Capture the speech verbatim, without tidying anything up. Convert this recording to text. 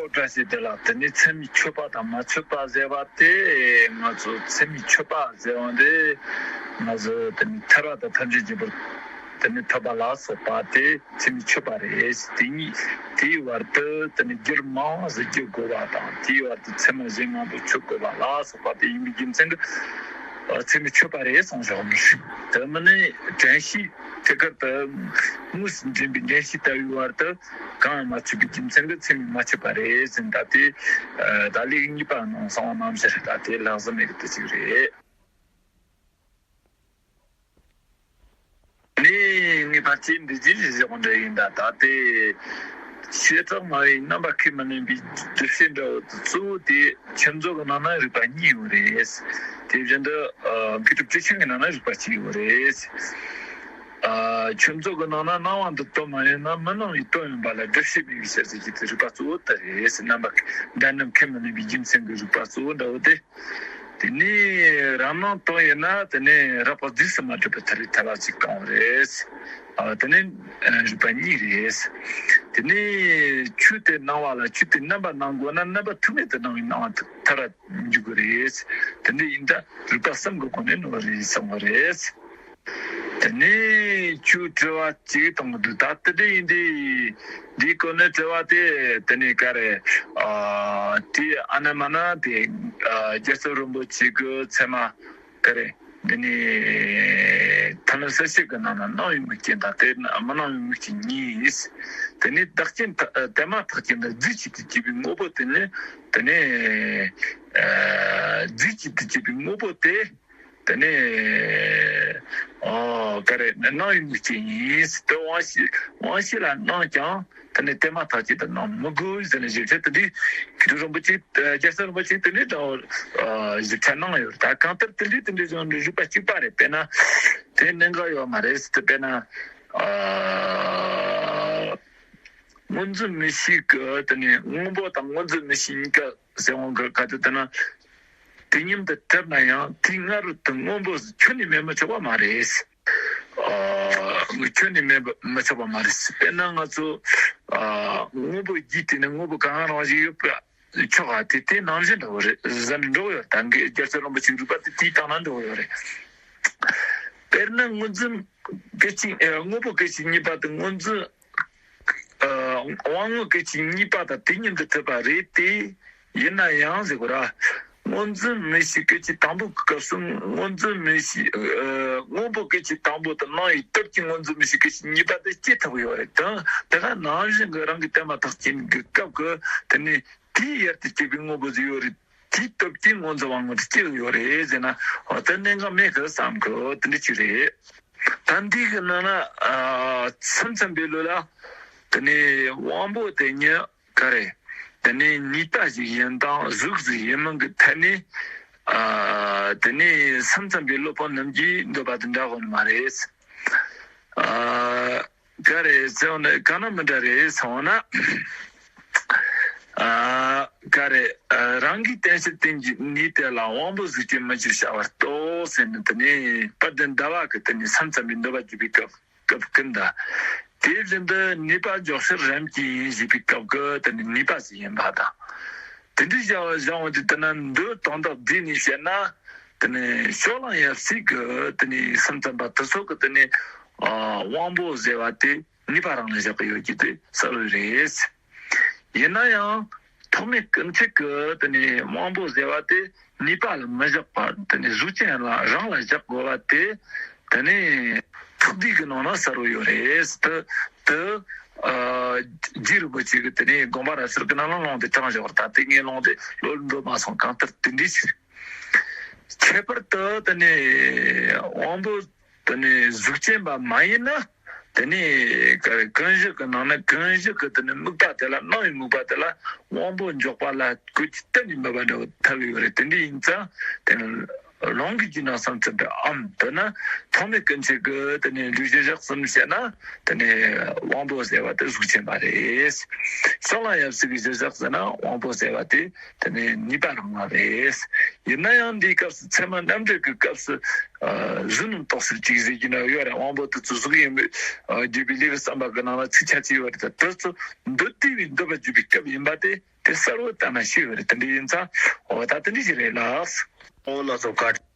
བཀྲ་ཤིས་བདེ་ལེགས། དེ་ནས་མཚན་མའི་མཆོད་པ་དང་མ་མཆོད་པ་ཟེར་བ་དེ། ང་ཚོ་མཚན་མའི་མཆོད་པ་ཟེར་བ་འདི་ང་ཚོ་དེ་ནས་ཐར་པ་དང་ཐམས་ཅད་མཁྱེན་པར་དེ་ནས་ཐོབ་པ་ལ་སོགས་པ་དེ་མཚན་མའི་མཆོད་པ་རེད། དེ་ཉིད་དེའི་བར་དུ་དེ་ནས་རྒྱུ་མང་ཟིག་རྒྱུ་དགོས་པ་དང་། དེའི་བར་དུ་མཚན་མ་གཞན་མང་པོ་མཆོད་དགོས་པ་ལ་སོགས་པ་དེ་ཡིན་པའི་རྒྱུ་མཚན་གྱིས་མཚན་མའི་མཆོད་པ་རེད་གསུངས་བཞག་ནི། དེ་མིན་ནི་དྲན་ཤེས་ཐད་ཀར་དུ་དངོས་སུ་འདྲེན་པའི་དྲན་ཤེས་ལྟ་བུའི་བར་དུ་གང་ཡང་མ་མཆོད་པའི་རྒྱུ་མཚན་གྱིས་མཚན་མའི་མ་མཆོད་པ་རེད་ཟེར། ད་དེ་ད་ལེའུ་གཉིས་པ་ནང་གསང་བ་རྣམ་བཞི་རེད། ད་དེ་ལྷག་བསམ་མེད་གི་དེ་གཅིག་རེད། ནས་ངས་ཕལ་ཆེར་འདི་ཅི་ཞིག་ཟེར་དགོས་འདྲ་ཡིན། ད་ད་དེ་བྱེ་བྲག་སྨྲ་བའི་རྣམ་པ་ཁས་མི་ལེན་པའི་སྒྲུབ་བྱེད་འདྲ་བོ་དེ་གཙོ་བོ་དེ་ཁྱུ་མཛོད་ཀྱི་ནང་ན་རིགས་པ་གཉིས་ཡོད་རེད། དེ་བཞིན་དུ་ཨ་དགེ་སྒྲུབ་བཅུ་ཆེན་གྱི་ནང་ན་རིགས་པ་གཅིག་ཡོད་རེད། ཨ་ཁྱུ་མཛོད་ཀྱི་ནང་ན་སྣང་བ་འདི་སྟོན་མ་ཡིན་ན་མི་སྣང་བའི་དོན་ཡིན་པ་ལ་སྒྲུབ་བྱེད་མེད་པའི་ཕྱིར་ཟེར་གྱི་དེ་རིགས་པ་གཙོ་བོ་དེ་རེད། རྣམ་པ་འདྲ་མཉམ་ཁས་མི་ལེན་པའི་རྒྱུ་མཚན་གྱི་རིགས་པ་གཙོ་བོ་འདྲ་བོ་དེ། དེ་ནས་རང་སྣང་སྟོན་ཡིན་ན་དེ་ནས་རགས་པ་རྫས་སུ་མ་གྲུབ་པའི་ཐ་རེ་ཐལ་བ་ཅིག་བཀང་བ་རེད། ཨ་དེ་ནས་ཨ་རིགས་པ་གཉིས་རེད། དེ་ནས་ཆོས་དེ་སྣང་བ་ལ་ཆོས་དེ་རྣམ་པར་སྣང་དགོས་ན་རྣམ་པ་ཐུག་མེད་དུ་སྣང་བའི་སྣང་བ་ཐལ་བར་འཇུག་དགོས་རེད། དེ་འདྲ་ཡིན་ད་རིགས་པ་གསུམ་གྱི་སྒོ་ནས་ནོར་རེད་གསུངས་པ་རེད། དེ་ནས་ཁྱོད་དྲི་བ་གཅིག་དང་འདུག་ད་དེ་འདྲ་ཡིན་དུས་འདིའི་སྐོར་ནས་དྲི་བ་དེ་དེ་ནས་ག་རེ། ཨ་དེ་ཨ་ན་མ་ན་དེ་ཨ་རྒྱལ་ཚབ་རིན་པོ་ཆེ་གི་ཚད་མ་ག་རེ། འདི་ནས་ཐ་ན་སེ་ཤེ་གི་ནང་ན་སྣང་བའི་མིག་རྐྱེན་དང་དེ་མི་སྣང་བའི་མིག་རྐྱེན་གཉིས། དེ་ནས་བདག་རྐྱེན་དེ་དེ་མ་ཐག་རྐྱེན་དང་རྫས་གཅིག་ཏུ་གྱུར་པའི་དངོས་པོ་དེ་ནི་དེ་ནས་ཨ་རྫས་གཅིག་ཏུ་གྱུར་པའི་དངོས་པོ་དེ། དེ་ནས་ཨོ་ག་རེ་སྣང་བའི་མིག་རྐྱེན་ཡིན། དེ་དབང་ཤེས་དབང་ཤེས་ལ་སྣང་ཀྱང་དེ་ནས་དེ་མ་ཐག་ཅིག་ཏུ་སྣང་མི་དགོས་ཟེར་ནས་ཞིབ་ཆ་དེ་འདྲའི་དགེ་ཕྲུག་རིན་པོ་ཆེ་རྒྱལ་སྲས་རིན་པོ་ཆེ་དེ་འདྲའི་འདྲ་བོ་ཞིབ་ཆ་གནང་ཡོད་རེད། ད་གང་ལྟར་དེ་འདྲའི་དེ་འདྲའི་བྱུང་འདྲ་རིགས་པ་གཅིག་པ་རེད། དཔེར་ན་དེ་གནད་འགག་ཡོད་མ་རེད་ཟེར་དུས། དཔེར་ན་ཨ་སྔོ་འཛིན་མིག་ཤེས་ཀྱི་དེ་ནས་སྔོན་པོ་དང་སྔོ་འཛིན་མིག་ཤེས་གཉིས་ཀ་ཟེར་འོང་གི་ག་དུས་དེ་ན། དེ་མཉམ་དུ་གྲུབ་ན་ཡང་དེའི་སྔ་རོལ་དུ་སྔོན་པོ་ཁྱོན་ནས་མེད་མི་ཆོག་པ་མ་རེད། ཨ་ཁྱོན་ནས་མེད་པ་མི་ཆོག་པ་མ་རེད། དཔེར་ན་ང་ཚོ་ཨ་སྔོན་པོ་རྒྱུ་དེ་ནི་སྔོན་པོ་གང་རང་བཞིན་ཡོད་པ་ཆོག་ག་དེ་དེ་ནང་བཞིན་འདྲ་བོ་རེད་ཟེར་ནས་འགྲོ་གི་ཡོད། ད་གི་རྒྱལ་སྲས་རིན་པོ་ཆེའི་རིགས་པ་དེ་དེའི་སྟེང་ན་འགྲོ་གི་ཡོད་རེད། དཔེར་ན་སྔོ་འཛིན་སྐད་ཅིག་ཨ་སྔོན་པོ་སྐད་ཅིག་གཉིས་པ་དེ་སྔོ་འཛིན། ཨ་དབང་མངོན་སྐད་ཅིག་གཉིས་པ་དང་དེ་མཉམ་དུ་གྲུབ་པ་རེད་དེ། ཡིན་ན་ཡང་ཟེར་དགོས་ར། སྔོ་འཛིན་མིག་ཤེས་སྐད་ཅིག་དང་པོ་གི་སྐབས་སུ་སྔོ་འཛིན་མིག་ཤེས་ཨ་སྔོན་པོ་སྐད་ཅིག་དང་པོ་དང་སྣང་བའི་སྟོབས་ཀྱིས་སྔོ་འཛིན་མིག་ཤེས་སྐད་ཅིག་གཉིས་པ་དེ་སྐྱེ་ཐུབ་ཀྱི་ཡོད་རེད། དང་དེ་ག་ནང་བཞིན་གྱི་རང་གི་དེ་མ་ཐག་རྐྱེན་གྱི་སྐབས་ཀྱི་དེ་ནས་དེའི་ཡར་དུ་སྐྱེས་པའི་སྔོན་པོ་ཟིག་ཡོད་རེད། དེའི་སྟོབས་ཀྱིས་སྔོ་འཛིན་དབང་མངོན་དུ་སྐྱེ་གི་ཡོད་རེད་ཟེར་ན། འོ་དེ་གནད་འགག་མེད་གི་བསམ་གི། འོ་དེ་འདྲ་ཅིག་རེད། ད་འདི་གི་ནང་ན་ཨ་མཚམས་མཚམས་པའི་ལུགས་ལ་དེ་ནས་དབང་པོ་དེ་ཉིད་ག་རེ། དེ་ནས་ནུས་པ་ཞིག་ཡིན་དང་གཟུགས་ཤིག་ཡིན་མིན་གྱི་ཐད་ནས་ཨ་དེ་ནས་མཚམས་མཚམས་པའི་སློབ་དཔོན་རྣམས་ཀྱིས་འདོད་པ་དེ་འདྲ་གོ་ནི་མ་རེད། ཨ་ག་རེ་ཟེར་བ་ནི་གང་ན་མི་འདྲ་རེད་ཟེར་བ་ན། ཨ་ག་རེ། ཨ་རང་གི་རྟེན་ཕྱིར་རྟེན་གྱི་ནུས་དེ་ལ་དབང་པོ་གཟུགས་ཅན་མི་འགྱུར་བྱ་བར་རྟོགས་ཟེར་ནས། དེ་ནས་དཔལ་ལྡན་ཟླ་བ་གིས་དེ་ནས་མཚམས་མཚམས་པའི་འདོད་པ་བརྗོད་པའི་སྐབས་སྐབས་ཀུན་ད། དེ་བཞིན་དུ་ནུས་པ་འཇོག་ཕྱིར་རིམ་གྱིས་ཡིན་ཞེས་པའི་སྐབས་ཀྱི་དེ་ནས་ནུས་པ་ཞིག་ཡིན་པ་དང་། དེ་འདྲའི་བྱ་བ་བྱུང་བ་དེ་དེ་ན་མདོ་དོན་དག་བསྡུས་ནས་བཤད་ན། དེ་ནས་ཕྱོགས་གླང་ཡབ་སྲས་ཀྱི་དེ་ནས་མཚམས་མཚམས་པ་དེ་ཚོ་གི་དེ་ནས་ཨ་དབང་པོ་ཟེར་བ་དེ་ནུས་པ་རང་ལ་བཞག་གི་ཡོད་ཀྱི་དེ་གསལ་བོ་རེད། ཡིན་ན་ཡང་ཐོགས་མེད་སྐུ་མཆེད་ཀྱི་དེ་ནས་དབང་པོ་ཟེར་བ་དེ་ནུས་པ་ལ་མི་བཞག་པར་དེ་ནས་གཟུགས་ཅན་ལ་རང་ལ་བཞག་དགོས་པ་དེ། དེ་ནས་ཐུགས་བསྡུས་ཀྱི་ནང་ན་གསལ་བོ་ཡོད་རེད། དེ་དེ་ཨ་རྗེ་རིན་པོ་ཆེ་གི་དེ་ནས་དགོངས་པ་རབ་གསལ་གྱི་ནང་ལ་ལུང་དེ་དྲངས་བཞག་པར། ད་དེ་ངས་ལུང་དེ་ལོ་འགྲོ་མ་སོང་། གང་ལྟར་དེ་འདྲའི་ཞིག་ཁྱད་པར་དུ་དེ་ནས་དབང་པོ་དེ་ནས་གཟུགས་ཅན་པ་མ་ཡིན་ན། དེ་ནས་ག་རེ། ཀུན་གཞི་གི་ནང་ན་ཀུན་གཞི་གི་དེ་ནས་དམིགས་པ་དེ་ལ། སྣང་བའི་དམིགས་པ་དེ་ལ་དབང་པོ་འཇོག་པ་ལ་བཀོད་ཀྱི་གཏན་ནས་མེད་པ་འདྲ་བོ་ཐལ་བའི་ཡོད་རེད། དེ་འདྲ་ཡིན་ཙང་དེ་ནས་ལུང་གི་རྒྱུད་ནང་གསུམ་ཚུད་པའམ། དེ་ན་ཐོགས་མེད་སྐུ་མཆེད་ཀྱི་དེ་ནས་ལུང་གཞིར་བཞག་གསུམ་བཤད་ན། དེ་ནས་དབང་པོ་ཟེར་བ་དེ་གཟུགས་ཅན་པ་རེད། ཕྱོགས་གླང་ཡབ་སྲས་ཀྱི་གཞིར་བཞག་ཟེར་ན་དབང་པོ་ཟེར་བ་དེ་དེ་ནས་ནུས་པ་རང་ལ་རེད། ཡིན་ན་ཡང་འདིའི་སྐབས་སུ་ཚད་མ་རྣམ་འགྲེལ་གྱི་སྐབས་སུ་ གཟུགས་སྣུམ་ཏོག་ཙམ་ཅིག་ཟེར་གྱི་ན་ཡོད་རེད། དབང་པོ་དེ་ཚོ་གཟུགས་ཡིན་པའི་བརྗོད་པའི་ལེའུ་གསུམ་པ་གི་ནང་ལ་ཚིག་ཆ་ཚིག་ཡོད་རེད། ད་དེ་ཚོ་མདོ་སྡེ་པའི་འདོད་པ་བརྗོད་པའི་སྐབས་ཡིན་པ་དེ་དེ་གསལ་བོ་ལྟ་ན་ཤེས་ཡོད་རེད། དེ་འདྲ་ཡིན་ཙང་འོ་ད་དེ་འདྲ་ཞིག་རེད་ལགས། འོ་ལགས་སོ། བཀའ་དྲིན།